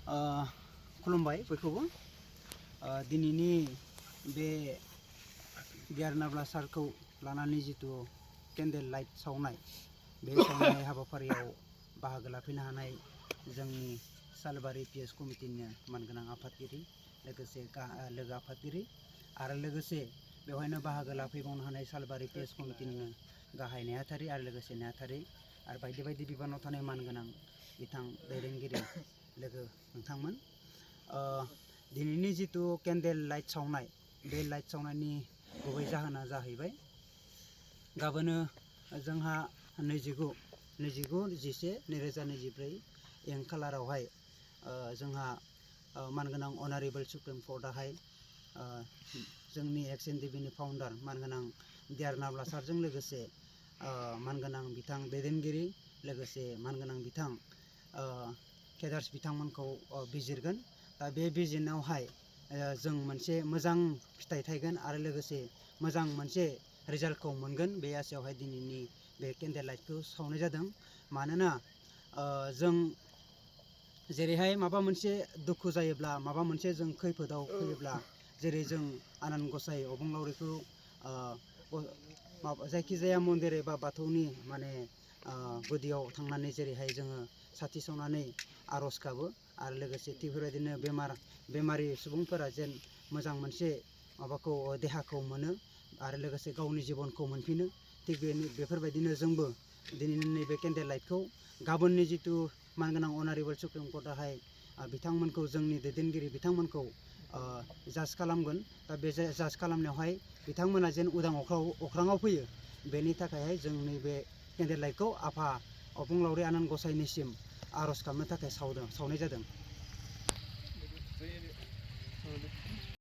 खुलुमबाय बयखौबो दिनैनि बे गियार नाब्ला सारखौ लानानै जितु केन्डेल लाइट सावनाय बे सावनाय हाबाफारियाव बाहागो लाफैनो हानाय जोंनि सालबारि पिएस कमिटिनि मानगोनां आफादगिरि लोगोसे लोगो आफादगिरि आरो लोगोसे बेवहायनो बाहागो लाफैबावनो हानाय सालबारि पिएस कमिटिनि गाहाय नेहाथारि आरो लोगोसे नेहाथारि आरो बायदि बायदि बिबानाव थानाय मानगोनां बिथां दैदेनगिरि लोगो नोंथांमोन दिनैनि जितु केन्डेल लाइट सावनाय बे लाइट सावनायनि गुबै जाहोना जाहैबाय गाबोनो जोंहा 29/11/2024 खालारावहाय जोंहा मानगोनां अनारेबल सुप्रिम कर्टआहाय जोंनि एक्स एनडिपिनि फाउन्डार मानगोनां दियार नाब्ला सारजों लोगोसे मानगोनां बिथां दैदेनगिरि लोगोसे मानगोनां बिथां केडार्स बिथांमोनखौ बिजिरगोन दा बे बिजिरनायावहाय जों मोनसे मोजां फिथाइ थायगोन आरो लोगोसे मोजां मोनसे रिजाल्टखौ मोनगोन बे आसायावहाय दिनैनि बे केन्डेल लाइटखौ सावनाय जादों मानोना जों जेरैहाय माबा मोनसे दुखु जायोब्ला माबा मोनसे जों खैफोदाव फैयोब्ला जेरै जों आनान गसाइ अबंलावरिखौ जायखिजाया मन्दिर एबा बाथौनि माने गुदियाव थांनानै जेरैहाय जोङो साथि सावनानै आर'ज गाबो आरो लोगोसे थिग बेबायदिनो बेमारि सुबुंफोरा जेन मोजां मोनसे माबाखौ देहाखौ मोनो आरो लोगोसे गावनि जिबनखौ मोनफिनो थिग बेफोरबायदिनो जोंबो दिनैनि नैबे केन्डेल लाइटखौ गाबोननि जितु मानगोनां अनारेबल सुप्रिम कर्टआहाय बिथांमोनखौ जोंनि दैदेनगिरि बिथांमोनखौ जाज खालामगोन दा बे जाज खालामनायावहाय बिथांमोना जेन उदां अख्राङाव फैयो बेनि थाखायहाय जों नैबे केन्डेल लाइटखौ आफा अबंलावरि आनान गसाइनिसिम आर'ज गाबनो थाखाय सावनाय जादों।